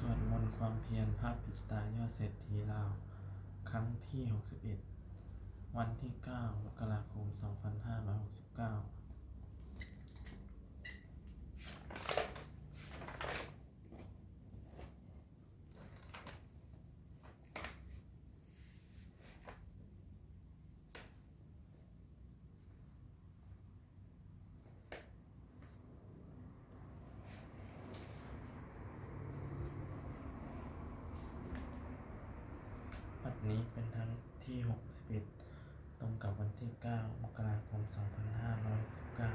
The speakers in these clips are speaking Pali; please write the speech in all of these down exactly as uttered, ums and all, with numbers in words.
สวดมนต์ความเพียรพระปิดตายอดเศรษฐีลาว ครั้งที่ หกสิบเอ็ด วันที่ เก้า มกราคม สองพันห้าร้อยหกสิบเก้า บัดนี้เป็นครั้งที่ หกสิบเอ็ด ตรงกับวันที่ เก้า มกราคม สองพันห้าร้อยหกสิบเก้า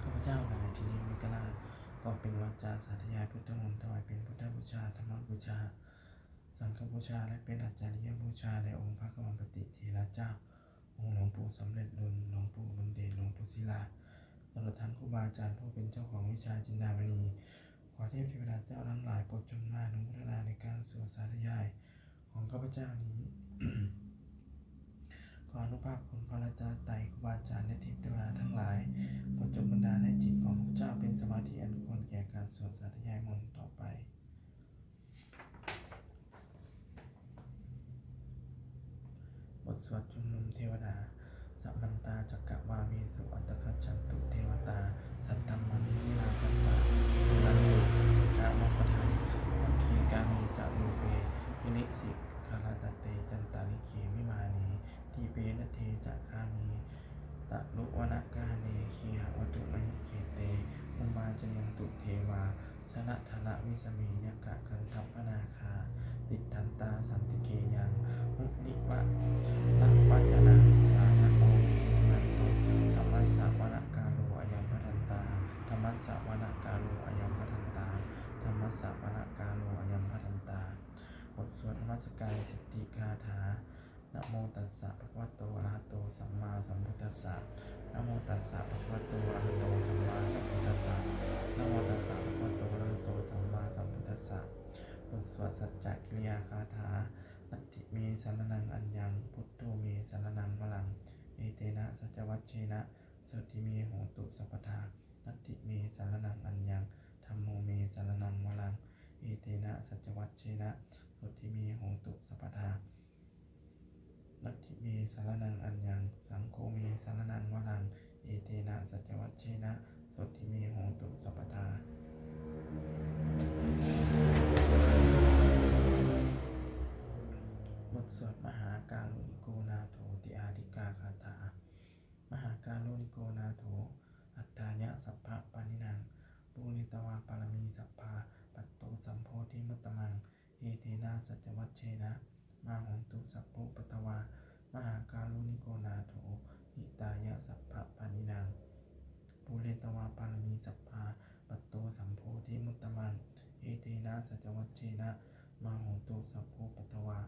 ข้าพเจ้านาย ทิรินทร์ เมฆราช ขอเปล่งวาจาสาธยายพุทธมนต์ ถวายเป็นพุทธบูชา ธรรมบูชา สังฆบูชา และเป็นอาจาริยบูชาแด่องค์พระกมลปติเถระเจ้า องค์หลวงปู่สำเร็จลุน หลวงปู่บุญเดช หลวงปู่ศิลา ตลอดทั้งครูบาอาจารย์ผู้เป็นเจ้าของวิชาจินดามณี ขอเทพเทวดาเจ้าทั้งหลายโปรดจงมาอนุโมทนาในการสวดสาธยายของข้าพเจ้านี้ ขออานุภาพคุณพระรัตนตรัย ครูบาอาจารย์ และเทพเทวดาทั้งหลาย โปรดจงบันดาลให้จิตของข้าพเจ้าเป็นสมาธิอันควรแก่การสวดสาธยายมนต์ต่อไป บทสวดชุมนุมเทวดา Samantā cakkavāḷesu atrāgacchantu devatā, saddhammaṃ munirājassa suṇantu saggamokkhadaṃ. Sagge kāme ca rūpe girisikharataṭe cantalikkhe vimāne, dīpe raṭṭhe ca gāme taruvanagahane gehavatthumhi khette, bhummā cāyantu devā jalathalavisame yakkhagandhabbanāgā, tiṭṭhantā santike yaṃ munivaravacanaṃ sādhavo me suṇantu. Dhammassavanakālo ayam bhadantā. Dhammassavanakālo ayam bhadantā. Dhammassavanakālo ayam bhadantā. บทสวดนมัสการสิทธิคาถา Namo tassa bhagavato arahato sammāsambuddhassa. Namo tassa bhagavato arahato sammāsambuddhassa. Namo tassa bhagavato arahato sammāsambuddhassa. บทสวดสัจจกิริยาคาถา Natthi me saraṇaṃ aññaṃ, buddho me saraṇaṃ varaṃ, etena saccavajjena sotthi me hotu sabbadā. Natthi me saraṇaṃ aññaṃ, dhammo me saraṇaṃ varaṃ, etena saccavajjena sotthi me hotu sabbadā. Natthi me saraṇaṃ aññaṃ, saṅgho me saraṇaṃ varaṃ, etena saccavajjena sotthi me hotu sabbadā. บทสวดมหาการุณิโกนาโถติอาทิกาคาถา Mahākāruṇiko nātho atthāya sabbapāṇinaṃ, pūretvā pāramī sabbā patto sambodhimuttamaṃ, etena saccavajjena mā hontu sabbupaddavā. Mahākāruṇiko nātho hitāya sabbapāṇinaṃ, pūretvā pāramī sabbā patto sambodhimuttamaṃ, etena saccavajjena mā hontu sabbupaddavā.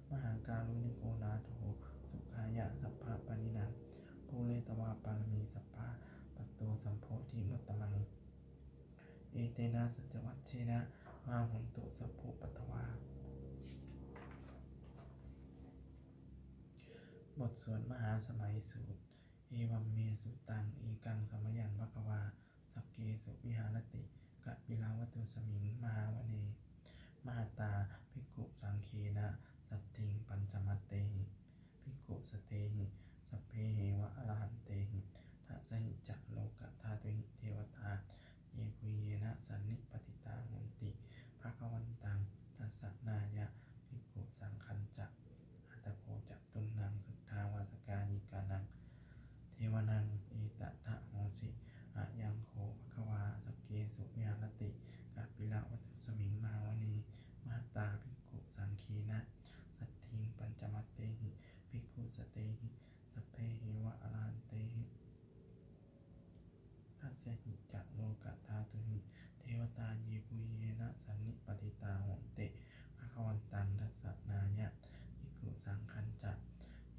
Mahākāruṇiko nātho sukhāya sabbapāṇinaṃ, pūretvā pāramī sabbā patto sambodhimuttamaṃ, etena saccavajjena mā hontu sabbupaddavā. บทสวดมหาสมัยสูตร Evaṃ me sutaṃ. Ekaṃ samayaṃ bhagavā sakkesu viharati kapilavatthusmiṃ mahāvane mahatā bhikkhusaṅghena saddhiṃ pañcamattehi bhikkhusatehi sabbeheva arahantehi, dasahi ca lokadhātūhi devatā yebhuyyena sannipatitā honti bhagavantaṃ dassanāya bhikkhusaṅghañca. Atha kho catunnaṃ suddhāvāsakāyikānaṃ devānaṃ etadahosi: Ayaṃ kho bhagavā sakkesu viharati kapilavatthusmiṃ mahāvane mahatā bhikkhusaṅghena saddhiṃ pañcamattehi bhikkhusatehi sabbeheva arahantehi, dasahi ca lokadhātūhi devatā yebhuyyena sannipatitā honti bhagavantaṃ dassanāya bhikkhusaṅghañca.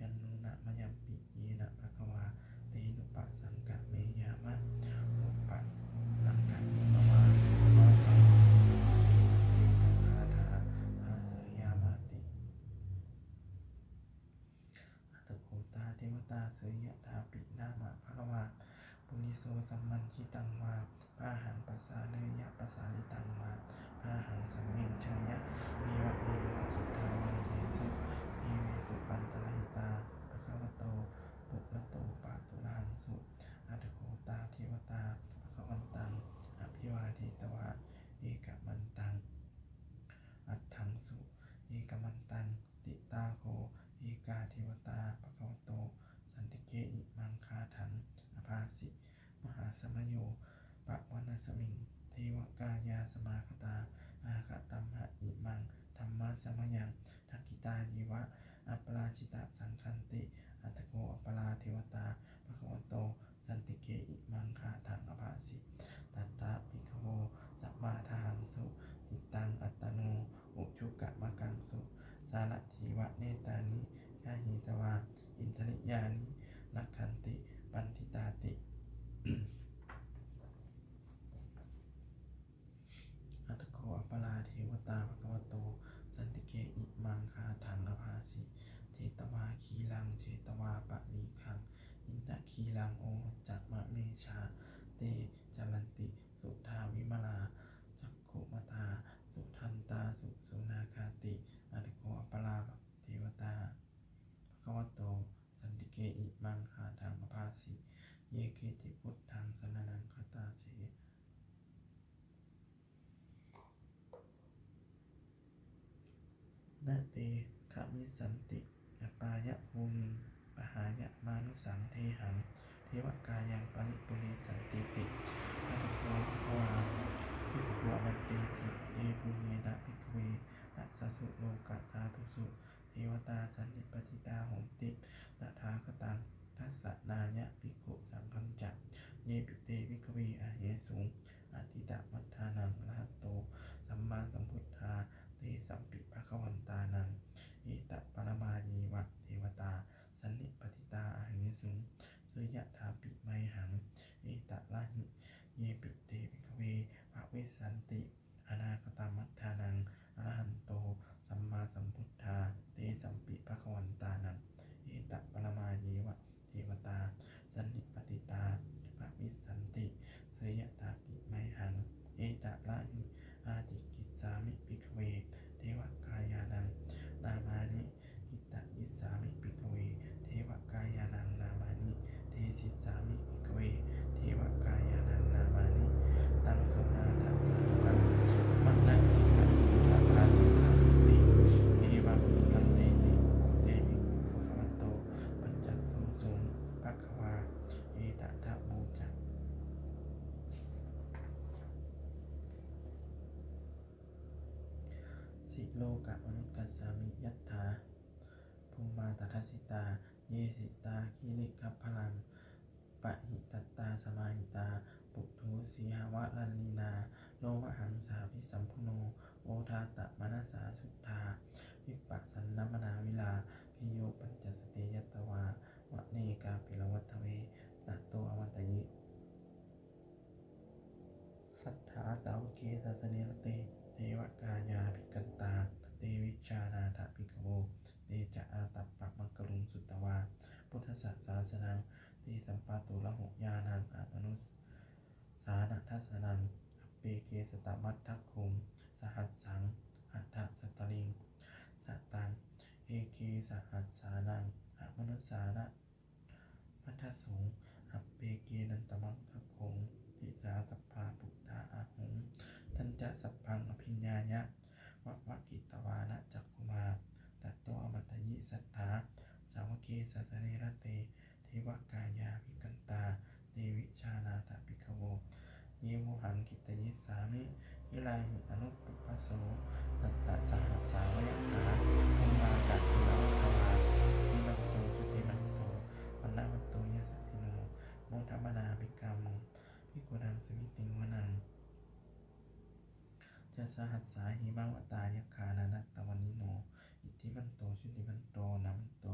Yannūna mayampi yena bhagavā tenupasaṅkameyyāma, upasaṅkamitvā bhagavanto bhagavato bhāseyyāmāti. Atha kho tā devatā seyyathāpi nāma balavā puriso sammiñjitaṃ vā bāhaṃ pasāreyya, pasāritaṃ vā bāhaṃ sammiñjeyya, evameva suddhāvāsesu devesu antarahitā bhagavato purato pāturahaṃsu. Atha kho tā devatā bhagavantaṃ abhivādetvā ekamantaṃ aṭṭhaṃsu. Ekamantaṃ ṭhitā kho ekā devatā bhagavato santike imaṃ gāthaṃ abhāsi: Mahāsamayo pavanasmiṃ, devakāyā samāgatā; āgatamha imaṃ dhammasamayaṃ, dakkhitāyeva aparājitasaṅghanti. Atha kho aparā devatā bhagavato santike imaṃ gāthaṃ abhāsi: Tatra bhikkhavo samādahaṃsu, cittaṃ attano ujukamakaṃsu; sārathīva nettāni gahetvā, indriyāni rakkhanti paṇḍitāti. Atha kho aparā devatā bhagavato santike imaṃ gāthaṃ abhāsi: Chetvā khīlaṃ chetvā palighaṃ, indakhīlaṃ ūhacca manejā; te caranti suddhā vimalā, cakkhumatā sudantā susunāgāti. Atha kho aparā devatā bhagavato santike imaṃ gāthaṃ abhāsi: Ye keci buddhaṃ saraṇaṃ gatāse, na te gamissanti apāyabhūmiṃ, pahāya mānusaṃ dehaṃ, devakāyaṃ paripūressantīti. Atha kho bhagavā bhikkhū āmantesi: Yebhuyyena bhikkhave dasasu lokadhātūsu devatā sannipatitā honti tathāgataṃ dassanāya bhikkhusaṅghañca. Yepi te bhikkhave ahesuṃ atītamaddhānaṃ arahanto sammāsambuddhā, tesampi bhagavantānaṃ etaparamāyeva devatā sannipatitā ahesuṃ, seyyathāpi mayhaṃ etarahi. Yepi te bhikkhave bhavissanti anāgatamaddhānaṃ arahanto sammāsambuddhā, tesampi bhagavantānaṃ etaparamāyeva devatā sannipatitā bhavissanti, seyyathāpi mayhaṃ etarahi. Ācikkhissāmi bhikkhave devakāyānaṃ nāmāni, kittayissāmi bhikkhave devakāyānaṃ nāmāni, desissāmi bhikkhave devakāyānaṃ nāmāni. Taṃ suṇātha sādhukaṃ manasikarotha bhāsissāmīti. Evaṃ bhanteti kho te bhikkhū bhagavato paccassosuṃ. Bhagavā etadavoca: Silokamanukassāmi, yattha bhummā tadassitā; ye sitā girigabbharaṃ, pahitattā samāhitā. Puthū sīhāva sallīnā, lomahaṃsābhisambhuno; odātamanasā suddhā, vippasannamanāvilā. Bhiyyo pañcasate ñatvā, vane kāpilavatthave; tato āmantayi satthā, sāvake sāsane rate. Devakāyā abhikkantā, te vijānātha bhikkhavo; te ca ātappamakaruṃ, sutvā buddhassa sāsanaṃ. Tesampāturahu ñāṇaṃ, amanussāna dassanaṃ; appeke satamaddakkhuṃ, sahassaṃ atha sattariṃ. Sataṃ eke sahassānaṃ, amanussāna dassasuṃ; appekenantamaddakkhuṃ, disā sabbā phuṭā ahuṃ. Tañca sabbaṃ abhiññāya, vavakkhitvāna cakkhumā; tato āmantayi satthā, sāvake sāsane rate. Devakāyā abhikkantā, te vijānātha bhikkhavo; ye vohaṃ kittayissāmi, girāhi anupubbaso. Sattasahassā va yakkhā, bhummā kāpilavatthavā; iddhimanto jutimanto, vaṇṇavanto yasassino; modamānā abhikkāmuṃ, bhikkhūnaṃ samitiṃ vanaṃ. Chasahassā hemavatā, yakkhā nānattavaṇṇino; iddhimanto jutimanto, vaṇṇavanto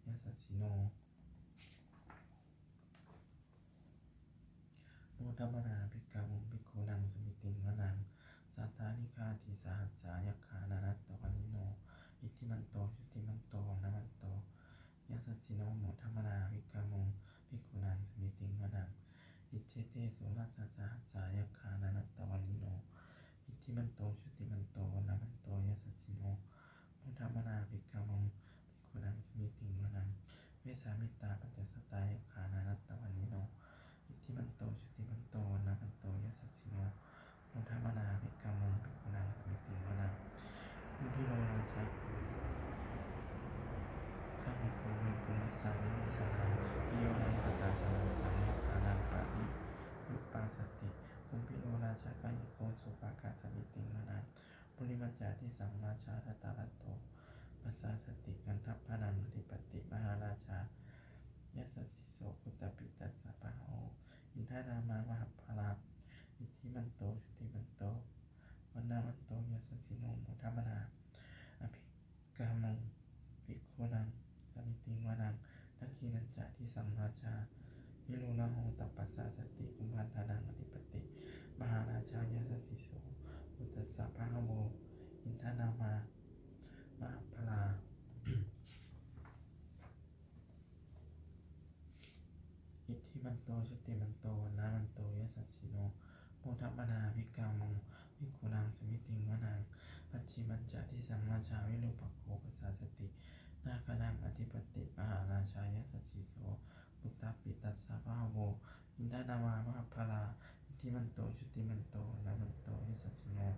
yasassino; modamānā abhikkāmuṃ, bhikkhūnaṃ samitiṃ vanaṃ. Sātāgirā tisahassā, yakkhā nānattavaṇṇino; iddhimanto jutimanto, vaṇṇavanto yasassino; modamānā abhikkāmuṃ, bhikkhūnaṃ samitiṃ vanaṃ. Iccete soḷasasahassā yakkhā nānattavaṇṇino, iddhimanto jutimanto vaṇṇavanto yasassino, modamānā abhikkāmuṃ bhikkhūnaṃ samitiṃ vanaṃ. Vessāmittā pañcasatā yakkhā nānattavaṇṇino, iddhimanto jutimanto vaṇṇavanto yasassino, modamānā abhikkāmuṃ bhikkhūnaṃ samitiṃ vanaṃ. Kumbhīro rājagahiko vepullassa nivesanaṃ, bhiyyo naṃ satasahassaṃ yakkhānaṃ payirupāsati, kumbhīro rājagahiko sopāga samitiṃ vanaṃ. Purimañca disaṃ rājā dhataraṭṭho pasāsati, gandhabbānaṃ adhipati mahārājā yasassi so. Puttāpi tassa bahavo indanāmā mahabbalā, iddhimanto jutimanto vaṇṇavanto yasassino, modamānā abhikkāmuṃ bhikkhūnaṃ samitiṃ vanaṃ. Dakkhiṇañca disaṃ rājā virūḷho tappasāsati, kumbhaṇḍānaṃ adhipati mahārājā yasassi so. Puttāpi tassa bahavo indanāmā mahabbalā, iddhimanto jutimanto vaṇṇavanto yasassino, modamānā abhikkāmuṃ bhikkhūnaṃ samitiṃ vanaṃ. Pacchimañca disaṃ rājā virūpakkho pasāsati, nāgānaṃ adhipati mahārājā yasassi so. Puttāpi tassa bahavo indanāmā mahabbalā, iddhimanto jutimanto vaṇṇavanto yasassino,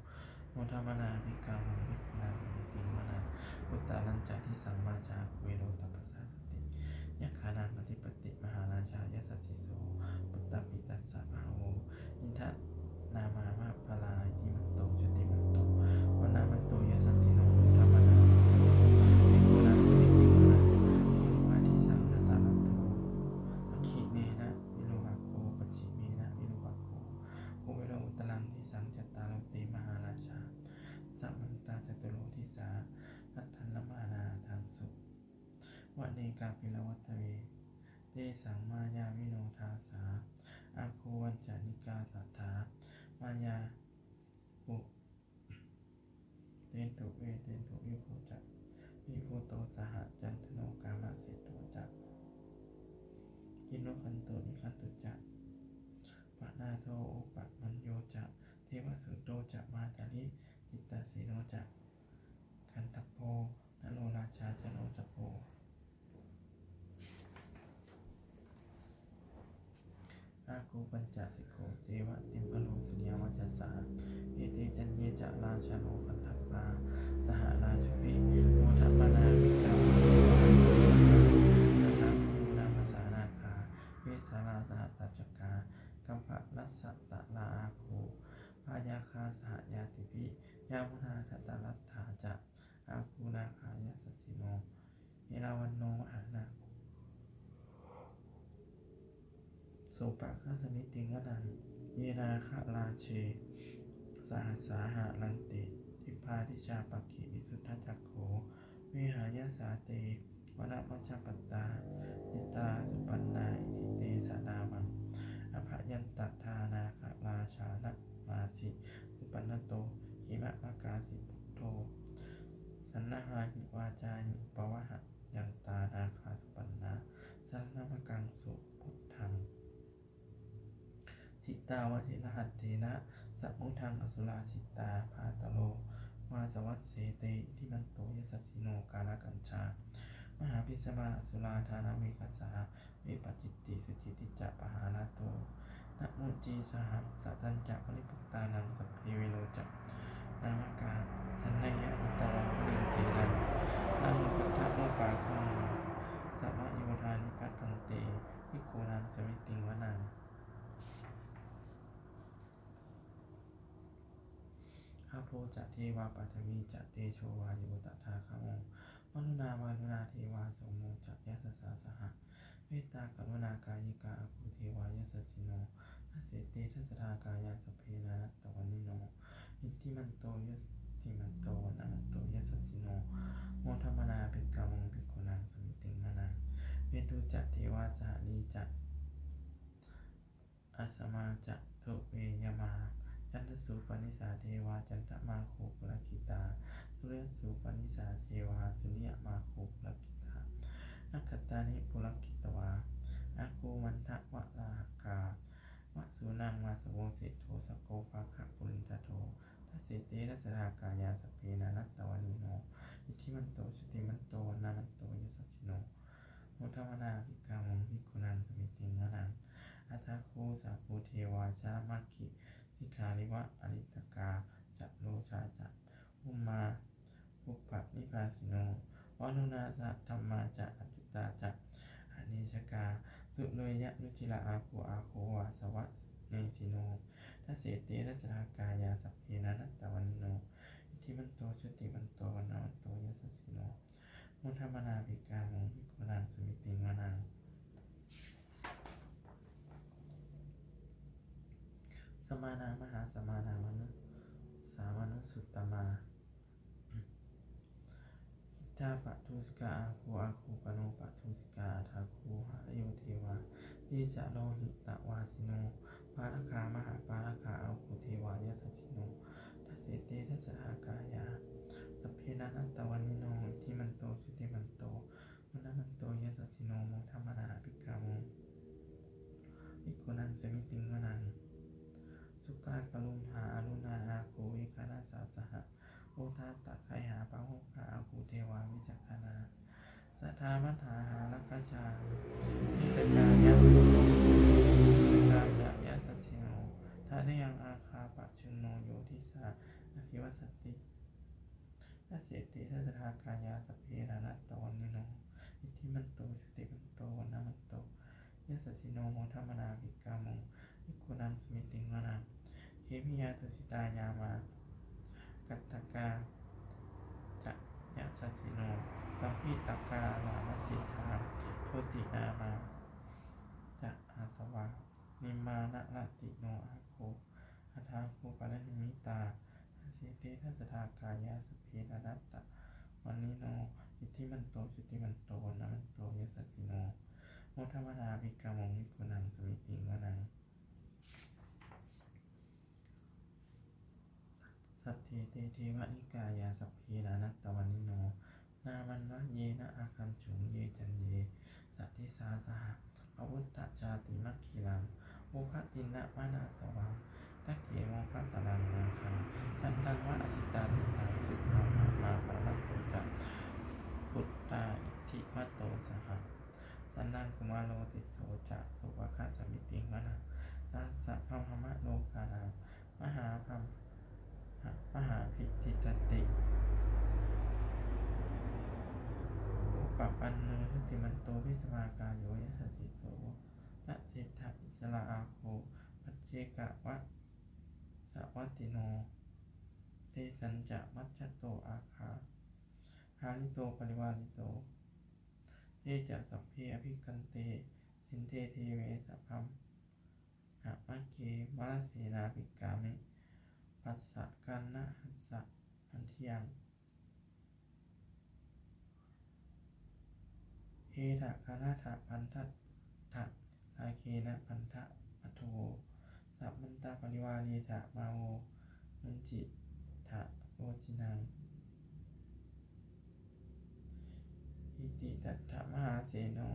modamānā abhikkāmuṃ bhikkhūnaṃ samitiṃ vanaṃ. Uttarañca disaṃ rājā kuvero tappasāsati, yakkhānaṃ adhipati mahārājā yasassi so. Puttāpi tassa bahavo indanāmā mahabbalā, iddhimanto jutimanto vaṇṇavanto yasassino, modamānā abhikkāmuṃ bhikkhūnaṃ samitiṃ vanaṃ. Pūrvadisaṃ dhataraṭṭho dakkhiṇena virūḷhako, pacchimena virūpakkho kuvero uttaraṃ disaṃ. Cattāro te mahārājā samantā caturo disā, daddallamānā aṭṭhaṃsu vane kāpilavatthave. Tesaṃ māyāvino dāsā āgū vañcanikā saṭhā, māyā kuṭeṇḍu veṭeṇḍu viṭū ca, viṭuṭo saha candano kāmaseṭṭho ca, kinnughaṇḍu nighaṇḍu ca, panādo opamañño ca, devasūto ca mātali, cittaseno ca gandhabbo naḷo rājā janosabho, āgū pañcasikho ceva timbarū suriyavacchasā. Ete caññe ca rājāno gandhabbā saha rājubhi, modamānā abhikkāmuṃ bhikkhūnaṃ samitiṃ vanaṃ. Athāgū nābhasā nāgā vesālā sahatacchakā, kambalassatarā āgū pāyāgā saha ñātibhi, yāmunā dhataraṭṭhā ca āgū nāgā yasassino, erāvaṇo mahānāgo sopāga samitiṃ vanaṃ. Ye nāgarāje sahassā haranti dibbā dijā pakkhi visuddhacakkhū, vehāyasā te vanamajjhapattā citrā supaṇṇā iti tesa nāmaṃ. Abhayantadā nāgarājānamāsi supaṇṇato khemamakāsi buddho, saṇhāhi vācāhi upavhayantā nāgā supaṇṇā saraṇamakaṃsu buddhaṃ. Jitā vajirahatthena samuddaṃ asurā sitā, bhātaro vāsavassete iddhimanto yasassino. Kālakañjā mahābhismā asurā dānaveghasā, vepacitti sucitti ca pahārādo namucī saha. Satañca baliputtānaṃ sabbe verocanāmakā, sannayhitvā baliṃ senaṃ rāhubhaddamupāgamuṃ, samayodāni bhaddante bhikkhūnaṃ samitiṃ vanaṃ. Āpo ca devā paṭhavī ca tejo vāyo tadāgamuṃ, varuṇā vāruṇā devā somo ca yasasā saha. Mettākaruṇākāyikā āgū devā yasassino, dasete dasadhā kāyā sabbe nānattavaṇṇino, iddhimanto jutimanto vaṇṇavanto yasassino, modamānā abhikkāmuṃ bhikkhūnaṃ samitiṃ vanaṃ. Veṇḍū ca devā sahalī ca asamā ca duve yamā, candassūpanisā devā candamāgū purakkhitā, suriyassūpanisā devā suriyamāgū purakkhitā, nakkhattāni purakkhitvā Āgū mandavalāhakā, vasūnaṃ vāsavo seṭṭho, sakko pāgapūrindado. Dasete dasadhā kāyā, sabbe nānattavaṇṇino, iddhimanto jutimanto, vaṇṇavanto yasassino, modamānā abhikkāmuṃ, bhikkhūnaṃ samitiṃ vanaṃ. Athāgū sahabhū devā, jalamaggisikhāriva; ariṭṭhakā ca rojā ca, ummāpupphanibhāsino. Varuṇā sahadhammā ca, accutā ca anejakā; sūleyyarucirā āgū, āgū vāsavanesino. Dasete dasadhā kāyā, sabbe nānattavaṇṇino, iddhimanto jutimanto, vaṇṇavanto yasassino, modamānā abhikkāmuṃ, bhikkhūnaṃ samitiṃ vanaṃ. Samānā mahāsamānā, mānusā mānusuttamā. Khiḍḍāpadūsikā āgū, āgū manopadūsikā; athāgū harayo devā, ye ca lohitavāsino. Pāragā mahāpāragā, āgū devā yasassino. Dasete dasadhā kāyā, sabbe nānattavaṇṇino, iddhimanto jutimanto, vaṇṇavanto yasassino, modamānā abhikkāmuṃ, bhikkhūnaṃ samitiṃ vanaṃ. Sukkā karumhā aruṇā, āgū veghanasā saha; odātagayhā pāmokkhā, āgū devā vicakkhaṇā. Sadāmattā hāragajā, missakā ca, missakā ca yasassino; thanayaṃ āgā pajjunno, yo disā abhivassati. Dasete dasadhā kāyā, sabbe nānattavaṇṇino, iddhimanto jutimanto, vaṇṇavanto yasassino, modamānā abhikkāmuṃ, bhikkhūnaṃ samitiṃ vanaṃ. Khemiyā tusitā yāmā, kaṭṭhakā ca yasassino; lambitakā lāmaseṭṭhā, jotināmā ca āsavā. Nimmānaratino āgū, athāgū paranimmitā. Dasete dasadhā kāyā, sabbe nānattavaṇṇino, iddhimanto jutimanto, vaṇṇavanto yasassino, modamānā abhikkāmuṃ, bhikkhūnaṃ samitiṃ vanaṃ. Saṭṭhete devanikāyā, sabbe nānattavaṇṇino; nāmanvayena āgañchuṃ, ye caññe sadisā saha. Pavutthajātimakkhilaṃ, oghatiṇṇamanāsavaṃ; dakkhemoghataraṃ nāgaṃ, candaṃva asitātitaṃ. Subrahmā paramatto ca, puttā iddhimato saha; sanaṅkumāro tisso ca, sopāga samitiṃ vanaṃ. Sahassabrahmalokānaṃ, mahābrahmā mahābhikkhu tati. Upapanno jutimanto, bhismākāyo yasassi so; dasettha issarā āgū, paccekavasavattino; tesañca majjhato āgā, hārito parivārito. Te ca sabbe abhikkante, sinde deve sabrahmake; mārasenā abhikkāmi, passa kaṇhassa mandiyaṃ. Etha gaṇhatha bandhatha, rāgena bandhamatthu vo; samantā parivāretha, mā vo muñcittha koci naṃ. Iti tattha mahāseno,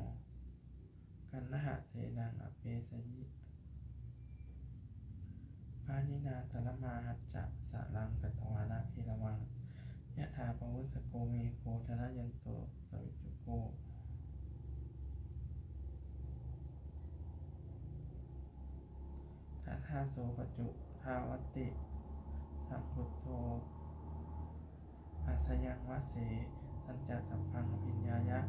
kaṇhasenaṃ apesayi; pāṇinā talamāhacca, saraṃ katvāna bheravaṃ. Yathā pāvussako megho, thanayanto savijjuko; tadā so paccudāvatti, saṅkuddho asayaṃvase. Tañca sabbaṃ abhiññāya,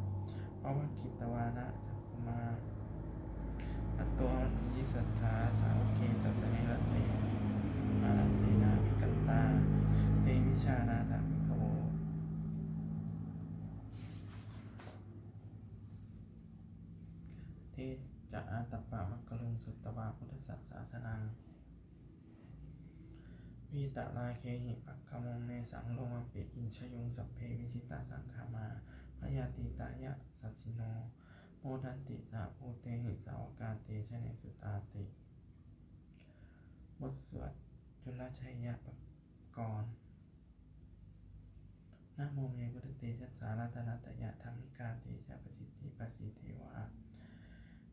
vavakkhitvāna cakkhumā; tato āmantayi satthā, sāvake sāsane rate. Mārasenā abhikkantā, te vijānātha bhikkhavo. Te ca ātappamakaruṃ, sutvā buddhassa sāsanaṃ; vītarāgehi pakkāmuṃ, nesaṃ lomampi iñjayuṃ. Sabbe vijitasaṅgāmā, bhayātītā yasassino; modanti saha bhūtehi, sāvakā te janesutāti. บทสวดจุลชัยยปกรณ์ Namo me buddhatejasā, ratanattayadhammikā; tejapasiddhi pasīdevā,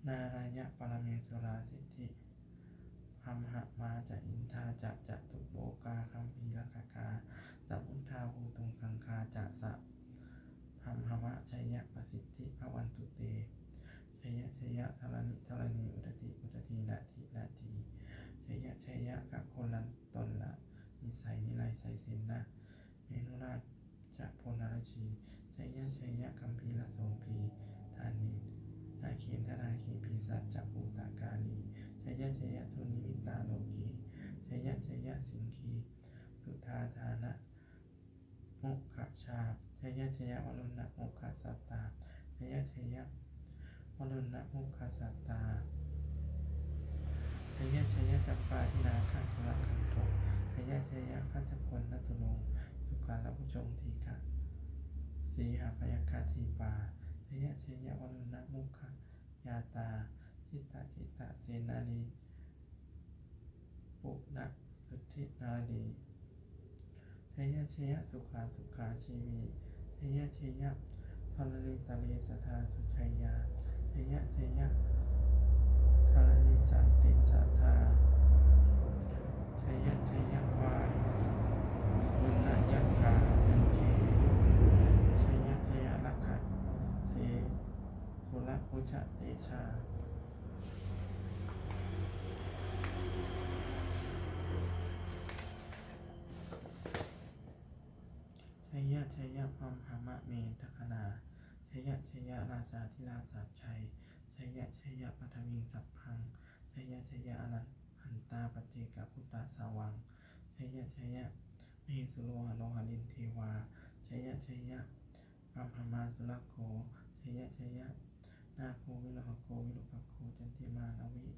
nārāyaparamesurā siddhibrahmā ca indā ca catulokā gambhīrakkhakā samuddā bhūtuṃ gaṅgā ca sabrahmā jaya pasiddhi bhavantu te. Jaya jaya dharaṇi dharaṇī udadhi udadhī nadi nadī, jaya jaya gaganalatanala nisai nirayasai sena merurāja purnarajī, jaya jaya gambhīra sombhī dāni nāgendanāgī pisāca bhūtakālī, jaya jaya dunnimittarogī, jaya jaya siṅgī sudādāna mukhajā, jaya jaya varuṇamukhasātrā, jaya jaya varuṇamukhasātrā, jaya jaya campādināgaṃ sudāghaṃ do, jaya jaya gajagonnaturaṅga sukarabhujaṅga dīghasīhābhayaṅgadīpā, jaya jaya varuṇamukhayātrā, jita jita senārī puna suddhi naradī, jaya jaya sukhā sukhā jīvī, jaya jaya dharaṇītale sadā sujayā, jaya jaya dharaṇī santin sadā, jaya jaya varuṇayakkhayakkhe, jaya jaya rakkhase surabhujatejā. Jaya jaya brahmendagaṇā, jaya jaya rājādhirājasājjai, jaya jaya paṭhaviṃ sabbaṃ, jaya jaya arahantā paccekabuddhasāvaṃ, jaya jaya mahesuro haro harindevā, jaya jaya brahmā surakkho, jaya jaya nāgo viruḷhako virūpakkho candimā ravi,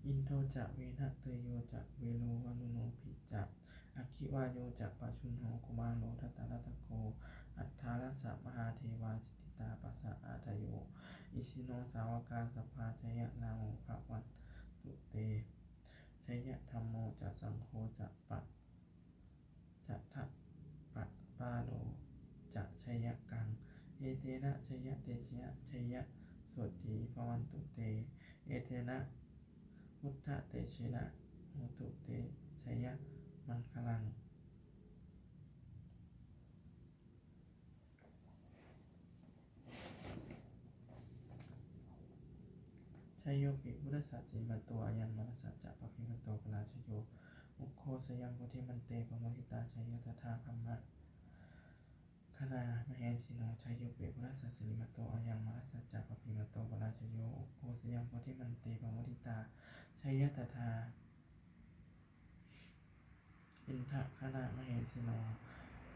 indo ca venateyyo ca kuvero varuṇopi ca, aggi vāyo ca pājuṇho kumāro dhataraṭṭhako, aṭṭhārasa mahādevā siddhitāpasa-ādayo, isino sāvakā sabbā jaya rāmo bhavantu te. Jaya dhammo ca saṅgho ca pa- ca dha pa- pālo ca jayakaṃ, etena jayatejena jayasotthī bhavantu te, etena buddhatejena hotu te jayamaṅgalaṃ. Jayopi buddhassa sirīmato ayaṃ mārassa ca pāpimato parājayo, ugghosayaṃ bodhimaṇḍe pamoditā jaya tadā brahmagaṇā mahesino. Jayopi buddhassa sirīmato ayaṃ mārassa ca pāpimato parājayo, ugghosayaṃ bodhimaṇḍe pamoditā jaya tadā indagaṇā mahesino.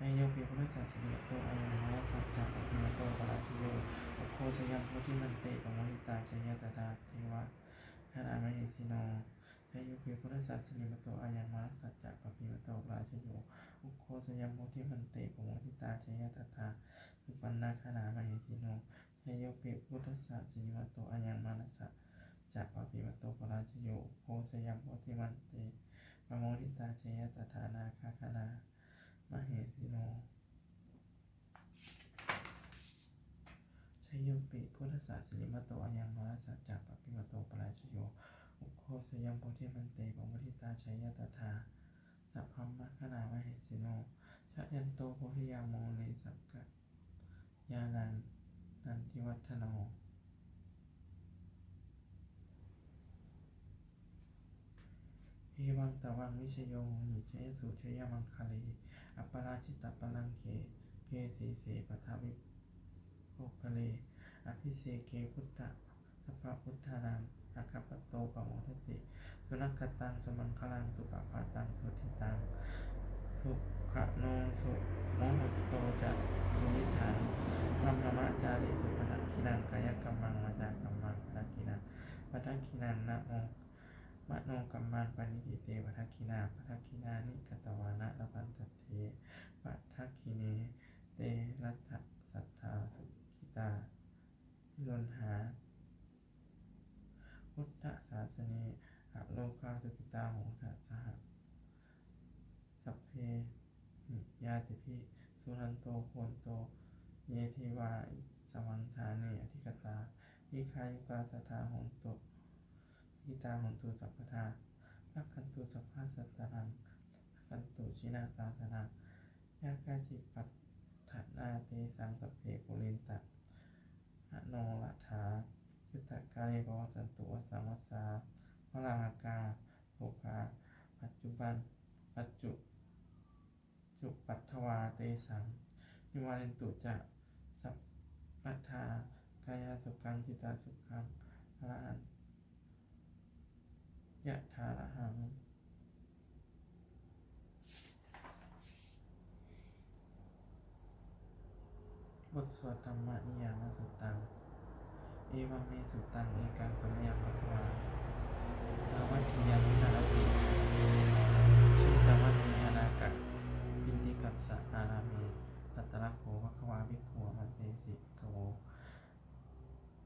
Jayopi buddhassa sirīmato ayaṃ mārassa ca pāpimato parājayo, ugghosayaṃ bodhimaṇḍe pamoditā jaya tadā devagaṇā mahesino. Jayopi buddhassa sirīmato ayaṃ mārassa ca pāpimato parājayo, ugghosayaṃ bodhimaṇḍe pamoditā jaya tadā supaṇṇagaṇā mahesino. Jayopi buddhassa sirīmato ayaṃ mārassa ca pāpimato parājayo, ugghosayaṃ bodhimaṇḍe pamoditā jaya tadā nāgagaṇā mahesino. Jayopi buddhassa sirīmato ayaṃ mārassa ca pāpimato parājayo, ugghosayaṃ bodhimaṇḍe pamoditā jaya tadā sabrahmagaṇā mahesino. Jayanto bodhiyā mūle sakyānaṃ nandivaḍḍhano, evaṃ tvaṃ vijayo hohi jayassu jayamaṅgale, aparājitapallaṅke sīse paṭhavipokkhare, abhiseke sabbabuddhānaṃ aggappatto pamodati. Sunakkhattaṃ sumaṅgalaṃ supabhātaṃ suhuṭṭhitaṃ, sukhaṇo sumuhutto ca suyiṭṭhaṃ brahmacārisu, padakkhiṇaṃ kāyakammaṃ vācākammaṃ padakkhiṇaṃ, padakkhiṇaṃ manokammaṃ paṇidhī te padakkhiṇā, padakkhiṇāni katvāna labhantatthe padakkhiṇe. Te atthaladdhā sukhitā viruḷhā buddhasāsane, arogā sukhitā hotha saha sabbehi ñātibhi. Suṇantu bhonto ye devā Savāhane adhigatā dīghāyukā sadā hontu, sukhitā hontu sabbadā, rakkhantu sabbasattānaṃ, rakkhantu jinasāsanaṃ. Yā kāci patthanā tesaṃ sabbe pūrentu manorathā, yuttakāle pavassantu vassaṃ vassā valāhakā, rogā paccupaddavā tesaṃ nivārentu ca sabbadā, kāyāsukhaṃ cittasukhaṃ arahantu yathārahaṃ. บทสวด Dhammaniyāmasuttaṃ. Evaṃ me sutaṃ. Ekaṃ samayaṃ bhagavā sāvatthiyaṃ viharati jetavane anāthapiṇḍikassa ārāme. Tatra kho bhagavā bhikkhū āmantesi bhikkhavoti.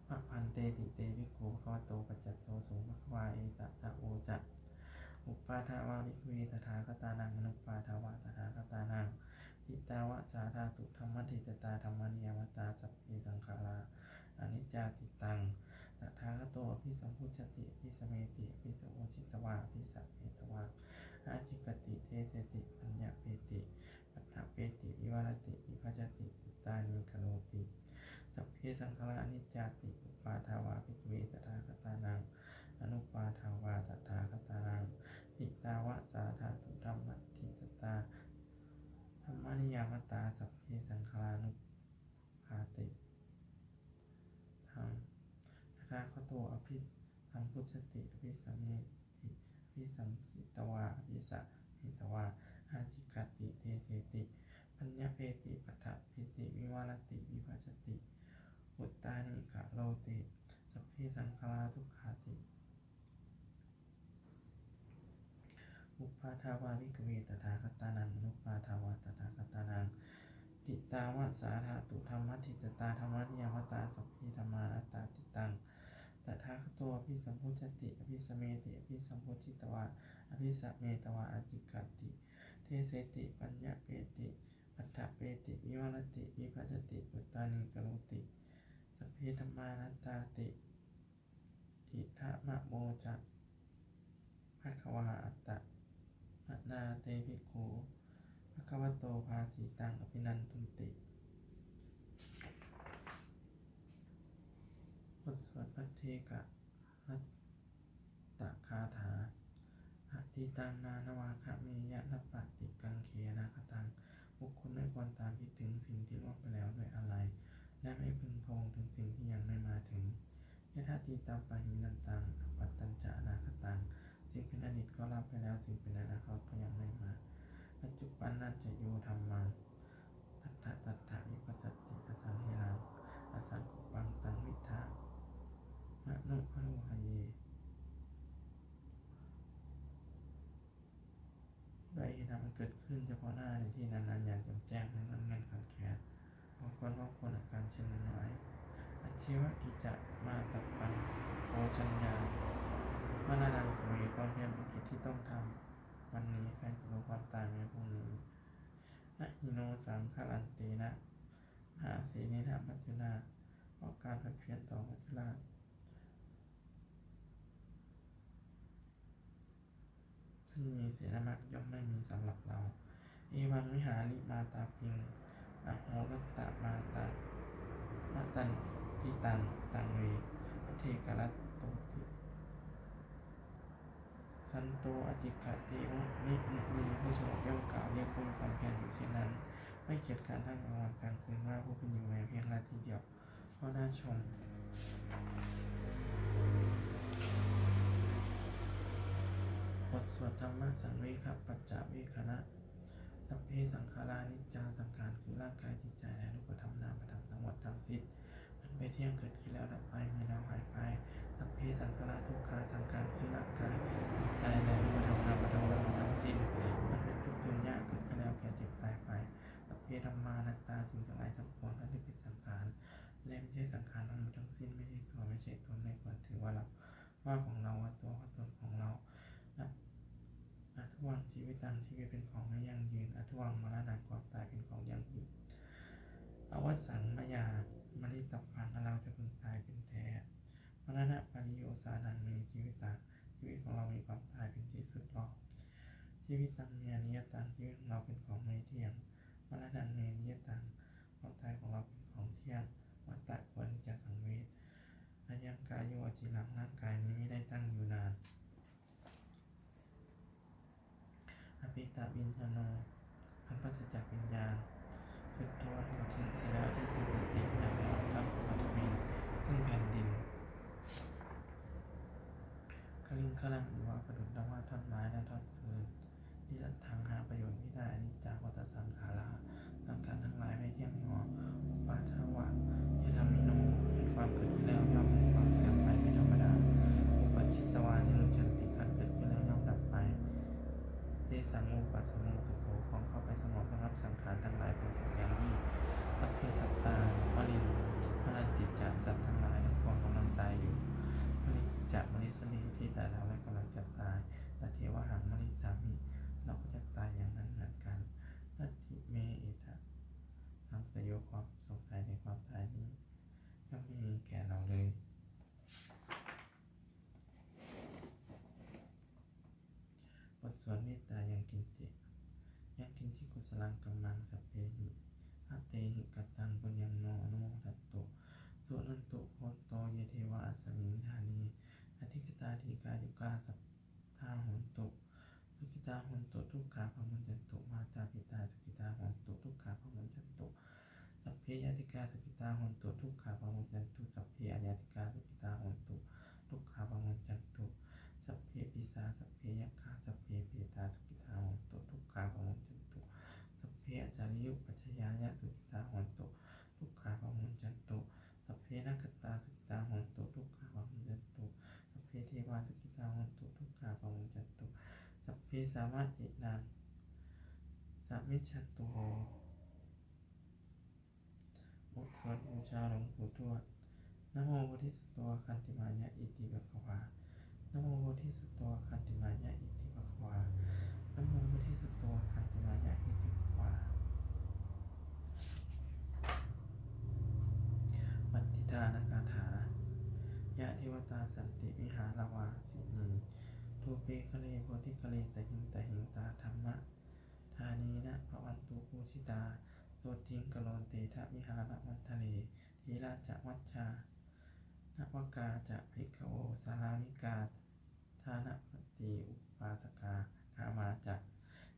Bhadanteti te bhikkhū bhagavato paccassosuṃ. Bhagavā etadavoca. Uppādā vā bhikkhave tathāgatānaṃ anuppādā vā tathāgatānaṃ, ṭhitāva sā dhātu dhammaṭṭhitatā dhammaniyāmatā sabbe saṅkhārā aniccāti. Taṃ tathāgato abhisambujjhati abhisameti abhisambujjhitvā abhisametvā ācikkhati deseti paññapeti paṭṭhapeti vivarati vibhajati uttānīkaroti. Sabbe saṅkhārā aniccāti. Uppādā vā bhikkhave tathāgatānaṃ anuppādā vā tathāgatānaṃ, ṭhitāva sā dhātu dhammaṭṭhitatā dhammaniyāmatā sabbe saṅkhārā dukkhāti. Taṃ tathāgato abhisambujjhati abhisameti abhisambujjhitvā abhisametvā ācikkhati deseti paññapeti paṭṭhapeti vivarati vibhajati uttānīkaroti. Sabbe saṅkhārā dukkhāti. Uppādā vā bhikkhave tathāgatānaṃ anuppādā vā tathāgatānaṃ, ṭhitāva sā dhātu dhammaṭṭhitatā dhammaniyāmatā sabbe dhammā anattāti. Taṃ tathāgato abhisambujjhati abhisameti abhisambujjhitvā abhisametvā ācikkhati deseti paññapeti paṭṭhapeti vivarati vibhajati uttānīkaroti. Sabbe dhammā anattāti. Idamavoca bhagavā. Attamanā te bhikkhū bhagavato bhāsitaṃ abhinandunti. บทสวดภัทเทกรัตตคาถา Atītaṃ nānvāgameyya nappaṭikaṅkhe anāgataṃ. บุคคลไม่ควรตามคิดถึงสิ่งที่ล่วงไปแล้วด้วยอาลัย และไม่พึงพะวงถึงสิ่งที่ยังไม่มาถึง Yadatītampahīnantaṃ appattañca anāgataṃ. สิ่งเป็นอดีตก็ละไปแล้ว สิ่งเป็นอนาคตก็ยังไม่มา Paccuppannañca yo dhammaṃ tattha tattha vipassati, asaṃhiraṃ asaṅkuppaṃ taṃ viddhā manubrūhaye. ด้วยเหตุธรรมอันเกิดขึ้นเฉพาะหน้าในที่นั้นๆ อย่างแจ่มแจ้ง ไม่ง่อนแง่นคลอนแคลน ของคนพวกคนอาการเช่นนั้นไว้ Ajjeva kiccamātappaṃ ko jaññā maraṇaṃ suve. ความเพียรเป็นกิจที่ต้องทำวันนี้ ใครจะรู้ความตายแม้พรุ่งนี้ Na hi no saṅgarantena mahāsenena maccunā. เพราะการผัดเพี้ยนต่อมัจจุราช ซึ่งมีเสนามากย่อมไม่มีสำหรับเรา Evaṃ vihārimātāpiṃ ahorattamatanditaṃ taṃ ve bhaddekarattoti santo ācikkhate muni. ผู้สงบย่อมกล่าวเรียกผู้มีความเพียรอยู่เช่นนั้น ไม่เกียจคร้านทั้งกลางวันกลางคืน ว่าผู้เป็นอยู่แม้เพียงราตรีเดียว ข้อหน้าชม บทสวด Dhammasaṃvega paccavegghana. Sabbe saṅkhārā aniccā. สังขารคือร่างกายจิตใจและรูปธรรมนามธรรมทั้งหมดทั้งสิ้น มันไม่เที่ยง เกิดขึ้นแล้วดับไป มีแล้วหายไป Sabbe saṅkhārā dukkhā. สังขารคือร่างกายจิตใจและรูปธรรมนามธรรมทั้งหมดทั้งสิ้น มันเป็นทุกข์ทนยาก เกิดขึ้นแล้วแก่เจ็บตายไป Sabbe dhammā anattā. สิ่งทั้งหลายทั้งปวงทั้งที่เป็นสังขารและไม่ใช่สังขารทั้งหมดทั้งสิ้น ไม่ใช่ตัวไม่ใช่ตน ไม่ควรถือว่าเรา ว่าของเรา ว่าตัวว่าตนของเรา Adhuvaṃ jīvitaṃ. ชีวิตเป็นของไม่ยั่งยืน Adhuvaṃ maraṇaṃ. ความตายเป็นของยั่งยืน Avassaṃ mayā maritabbaṃ. Maraṇapariyosānaṃ me jīvitaṃ. ชีวิตของเรามีความตายเป็นที่สุดรอบ Jīvitaṃ me aniyataṃ. ชีวิตของเราเป็นของไม่เที่ยง Maraṇaṃ me aniyataṃ. ความตายของเราเป็นของเที่ยง Vata ควรที่จะสังเวช Ayaṃ kāyo aciraṃ. ร่างกายนี้ไม่ได้ตั้งอยู่นาน Apetaviññāṇo. อันปราศจากวิญญาณ Chuḍḍho อันเขาทิ้งเสียแล้ว Adhisessati. จักนอนทับ Paṭhaviṃ. ซึ่งแผ่นดิน Kaliṅgaraṃ iva. ประดุจดังว่าท่อนไม้และท่อนฟืน Niratthaṃ. หาประโยชน์มิได้ Aniccā vata saṅkhārā. สังขารทั้งหลายไม่เที่ยงหนอ Uppādavayadhammino. มีความเกิดขึ้นแล้วย่อมมีความเสื่อมไปเป็นธรรมดา Uppajjitvā nirujjhanti. ครั้นเกิดขึ้นแล้วย่อมดับไป Tesaṃ vūpasamo sukho. ความเข้าไปสงบระงับสังขารทั้งหลายเป็นสุขอย่างยิ่ง Sabbe sattā maranti ca. สัตว์ทั้งหลายทั้งปวงกำลังตายอยู่ Mariṃsu ca marissare. ที่ตายแล้วและกำลังจะตาย Tathevāhaṃ marissāmi. เราก็จะตายอย่างนั้นเหมือนกัน Natthi me ettha saṃsayo. ความสงสัยในความตายนี้ย่อมไม่มีแก่เราเลย บทสวดเมตตา Yaṃ kiñci. Yaṃ kiñci kusalaṃ kammaṃ sabbehi katehi kataṃ puññaṃ no anumodantu. Suṇantu bhonto ye devā asmiṃ ṭhāne adhigatā dīghāyukā sadā hontu sukhitā hontu dukkhā pamuñcantu. Mātāpitā sukhitā hontu dukkhā pamuñcantu. Sabbe ñātikā sukhitā hontu dukkhā pamuñcantu. Sabbe aññātikā sukhitā hontu dukkhā pamuñcantu. Sabbe pisā sabbe yakkhā sabbe petā sukhitā hontu dukkhā pamuñcantu. Sabbe ācariyupajjhāyā sukhitā hontu dukkhā pamuñcantu. Sabbe nakkhattā sukhitā hontu dukkhā pamuñcantu. Sabbe devā sukhitā hontu dukkhā pamuñcantu. Sabbe sampattīnaṃ samijjhantu vo. บทสวดบูชาหลวงปู่ทวด Namo bodhisatto āgantimāya iti bhagavā. Namo bodhisatto āgantimāya iti bhagavā. Namo bodhisatto āgantimāya iti bhagavā. Pattidānagāthā. Yā devatā santi vihāravāsinī, thūpe ghare bodhighare tahiṃ tahiṃ, tā dhammadānena bhavantu pūjitā, sotthiṃ karontedha vihāramaṇḍale. Therā ca majjhā navakā ca bhikkhavo, sārāmikā dānapatī upāsakā, gāmā ca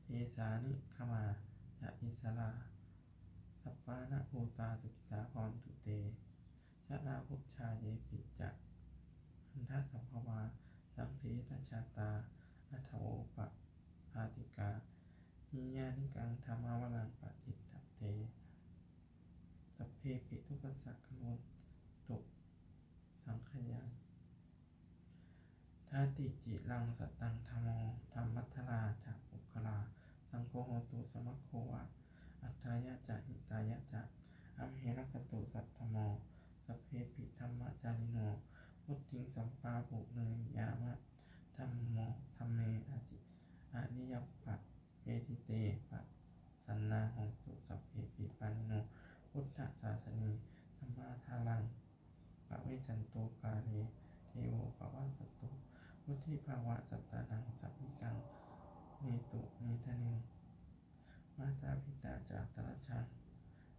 desā nigamā ca issarā, sappāṇabhūtā sukhitā bhavantu te. Jalābujā yepi ca aṇḍasambhavā, saṃsedajātā athavopapātikā, niyyānikaṃ dhammavaraṃ paṭicca te, sabbepi dukkhassa karontu saṅkhayaṃ. Dāti ciraṃ sataṃ dhammo, dhammaddharā ca puggalā, saṅgho hotu samaggo va, atthāya ca hitāya ca. Amhe rakkhatu saddhammo, sabbepi dhammacārino, vuḍḍhiṃ sampāpuṇeyyāma. Dhammo dhamme ariyappave ṭhite, pasannā hontu sabbepi pāṇino buddhasāsane. Sammādhāraṃ pavecchanto kāle devo pavassatu, vuḍḍhibhāvasattānaṃ samiddhaṃ netu medaniṃ. Mātā pitā ca atrajaṃ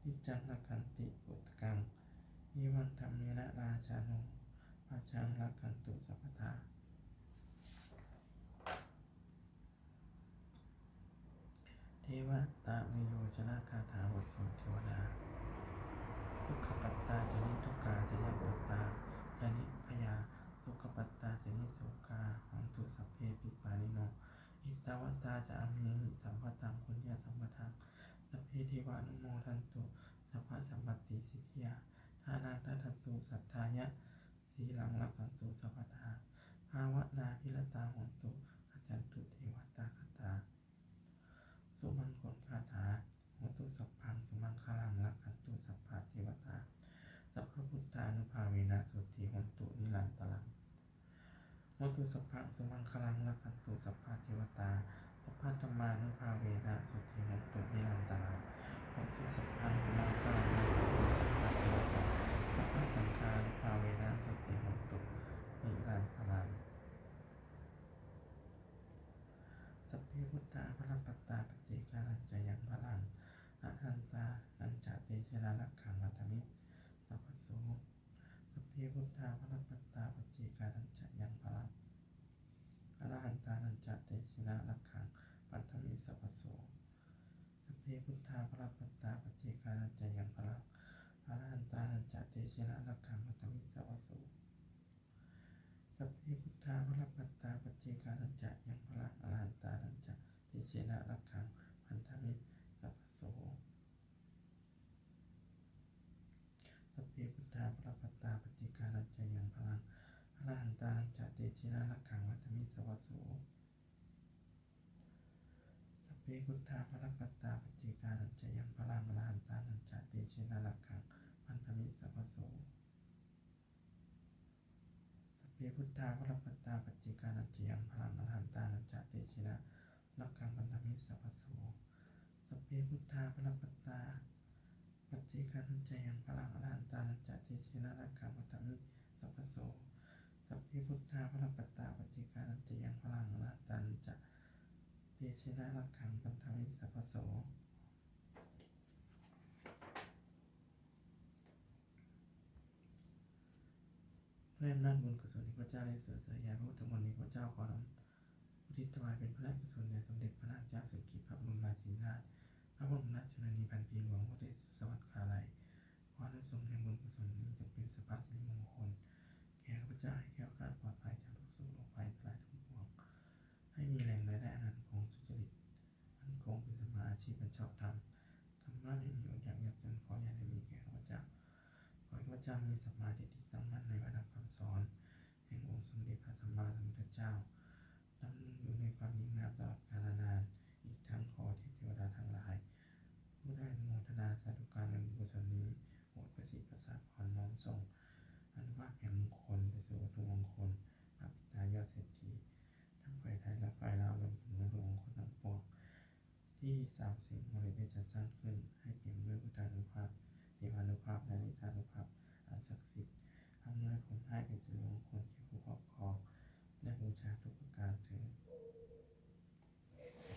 niccaṃ rakkhanti puttakaṃ, evaṃ dhammena rājāno pajaṃ rakkhantu sabbadā. Devatāuyyojanagāthā. บทสวดเทวดา Dukkhappattā ca niddukkhā, bhayappattā ca nibbhayā, sokappattā ca nissokā, hontu sabbepi pāṇino. Ettāvatā ca amhehi sambhataṃ puññasampadaṃ, sabbe devānumodantu sabbasampattisiddhiyā. Dānaṃ dadantu saddhāya, sīlaṃ rakkhantu sabbadā, bhāvanābhiratā hontu, gacchantu devatāgatā. Sumaṅgalagāthā. Hotu sabbaṃ sumaṅgalaṃ, rakkhantu sabbadevatā, sabbabuddhānubhāvena sotthī hontu nirantaraṃ. Hotu sabbaṃ sumaṅgalaṃ, rakkhantu sabbadevatā, sabbadhammānubhāvena sotthī hontu nirantaraṃ. Hotu sabbaṃ sumaṅgalaṃ, rakkhantu sabbadevatā, sabbasaṅghānubhāvena sotthī hontu Buddhā balappattā paccekānañca yaṃ balaṃ, arahantānañca tejena rakkhaṃ bandhāmi sabbaso. Sabbe buddhā balappattā paccekānañca yaṃ balaṃ, arahantānañca tejena rakkhaṃ bandhāmi sabbaso. Sabbe buddhā balappattā paccekānañca yaṃ balaṃ, arahantānañca tejena rakkhaṃ bandhāmi sabbaso. Sabbe buddhā balappattā paccekānañca yaṃ balaṃ, arahantānañca tejena rakkhaṃ bandhāmi sabbaso. Sabbe buddhā balappattā paccekānañca yaṃ balaṃ, arahantānañca tejena rakkhaṃ bandhāmi sabbaso. Sabbe buddhā balappattā paccekānañca yaṃ balaṃ, arahantānañca tejena rakkhaṃ bandhāmi sabbaso. Sabbe buddhā balappattā paccekānañca yaṃ balaṃ, arahantānañca tejena rakkhaṃ bandhāmi sabbaso. Sabbe buddhā balappattā paccekānañca yaṃ balaṃ, arahantānañca tejena rakkhaṃ bandhāmi sabbaso. Sabbe buddhā balappattā paccekānañca yaṃ balaṃ, arahantānañca tejena rakkhaṃ bandhāmi sabbaso. ด้วยอำนาจบุญกุศลที่พระเจ้าได้สวดสาธยายพระพุทธมนต์นี้ พระเจ้าขอน้อมอุทิศถวายเป็นพระราชกุศลแด่สมเด็จพระนางเจ้าสิริกิติ์ พระบรมราชินีนาถ พระบรมราชชนนีพันปีหลวง พระเทพสุสวัสดิ์คาลัย ขออานิสงส์แห่งบุญกุศลนี้จงเป็นสรรพสิริมงคลแก่ข้าพเจ้า ให้แคล้วคลาดปลอดภัยจากทุกข์โศกโรคภัยอันตรายทั้งปวง ให้มีแหล่งรายได้อันมั่นคงสุจริต มั่นคงเป็นสัมมาอาชีพอันชอบธรรม ธรรมะไม่มีอดอยากยากจน ขออย่าได้มีแก่ข้าพเจ้า ขอให้ข้าพเจ้ามีสัมมาทิฏฐิตั้งมั่นในพระธรรมคำสอนแห่งองค์สมเด็จพระสัมมาสัมพุทธเจ้า ดำรงอยู่ในความดีงามตลอดกาลนาน อีกทั้งขอเทพเทวดาทั้งหลาย ผู้ได้อนุโมทนาสาธุการในบุญกุศลนี้ โปรดประสิทธิ์ประสาทพรน้อมส่งอานุภาพแห่งมงคลไปสู่วัตถุมงคล พระปิดตายอดเศรษฐี ทั้งฝ่ายไทยและฝ่ายลาว รวมถึงวัตถุมงคลทั้งปวง ที่สามสิ่งมงคลได้จัดสร้างขึ้น ให้เปี่ยมด้วยพุทธานุภาพ เทวานุภาพ และฤทธานุภาพอันศักดิ์สิทธิ์ อำนวยผลให้เป็นสิริมงคลแก่ผู้ครอบครองและบูชาทุกประการเทอญ ขอ